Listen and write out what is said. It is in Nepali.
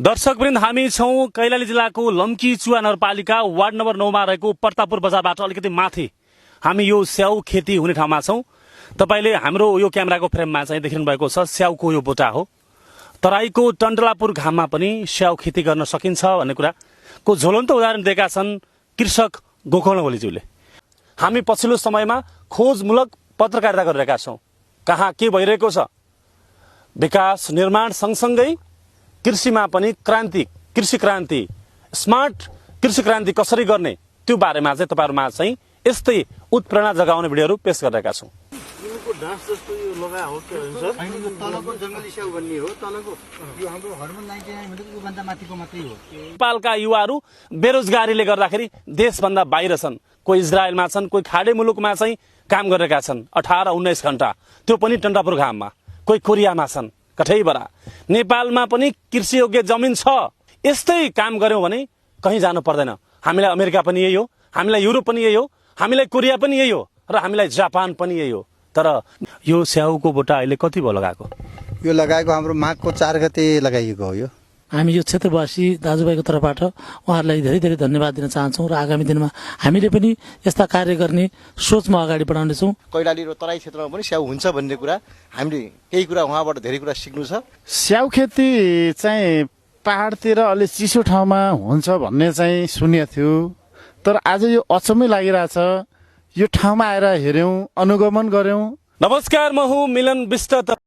दर्शकवृन्द, हामी छौं कैलाली जिल्लाको लम्की चुवा नगरपालिका वार्ड नम्बर 9 मा रहेको प्रतापपुर बजारबाट अलिकति माथि हामी यो स्याउ खेती हुने ठाउँमा छौं। तपाईले हाम्रो यो क्यामेराको फ्रेममा चाहिँ देखिनु भएको छ स्याउको यो बोटा हो। तराईको टन्डलापुर घाममा पनि स्याउ खेती गर्न सकिन्छ भन्ने कुराको ज्वलन्त उदाहरण दिएका छन् कृषक गोकर्ण ओलीज्यूले। हामी पछिल्लो समयमा खोजमूलक पत्रकारिता गरिरहेका छौं। कहाँ के भइरहेको छ, विकास निर्माण सँगसँगै कृषिमा पनि क्रान्ति, कृषि क्रान्ति, स्मार्ट कृषि क्रान्ति कसरी गर्ने त्यो बारेमा चाहिँ तपाईहरुमा चाहिँ यस्तै उत्प्रेरणा जगाउने भिडियोहरु पेश गरिरहेका छौं। यो डाँस जस्तो यो लगा हो के भन्छ हैन, यो तलको जंगली स्याउ भन्ने हो। तलको यो हाम्रो हर्मोन 99 भनेको यो भन्दा माथिको मात्रै हो। नेपालका युवाहरू बेरोजगारीले गर्दाखेरि देशभन्दा बाहिर छन्। कोही इजरायलमा छन्, कोही खाडी मुलुकमा चाहिँ काम गरिरहेका छन् 18-19 घण्टा, त्यो पनि टन्डलापुर घाममा। कोही कोरियामा छन् कठैबरा। नेपालमा पनि कृषि योग्य जमिन छ। यस्तै काम गर्यौं भने कहीं जानु पर्दैन। हामीलाई अमेरिका पनि यही हो, हामीलाई युरोप पनि यही हो, हामीलाई कोरिया पनि यही हो र हामीलाई जापान पनि यही हो। तर यो स्याउको बोटा अहिले कति भयो लगाएको? यो लगाएको हाम्रो माघको 4 गते लगाइएको हो। यो हामी यो क्षेत्रवासी दाजुभाइको तर्फबाट उहाँहरूलाई धेरै धेरै धन्यवाद दिन चाहन्छौँ र आगामी दिनमा हामीले पनि यस्ता कार्य गर्ने सोचमा अगाडि बढाउनेछौँ। कैलाली र तराई क्षेत्रमा पनि स्याउ हुन्छ भन्ने कुरा हामीले केही कुरा उहाँबाट धेरै कुरा सिक्नु छ। स्याउ खेती चाहिँ पहाडतिर अलि चिसो ठाउँमा हुन्छ भन्ने चाहिँ सुनेको थियो, तर आज यो अचम्मै लागिरहेछ। यो ठाउँमा आएर हेर्यौं, अनुगमन गर्यौं। नमस्कार, म हुँ मिलन विष्ट।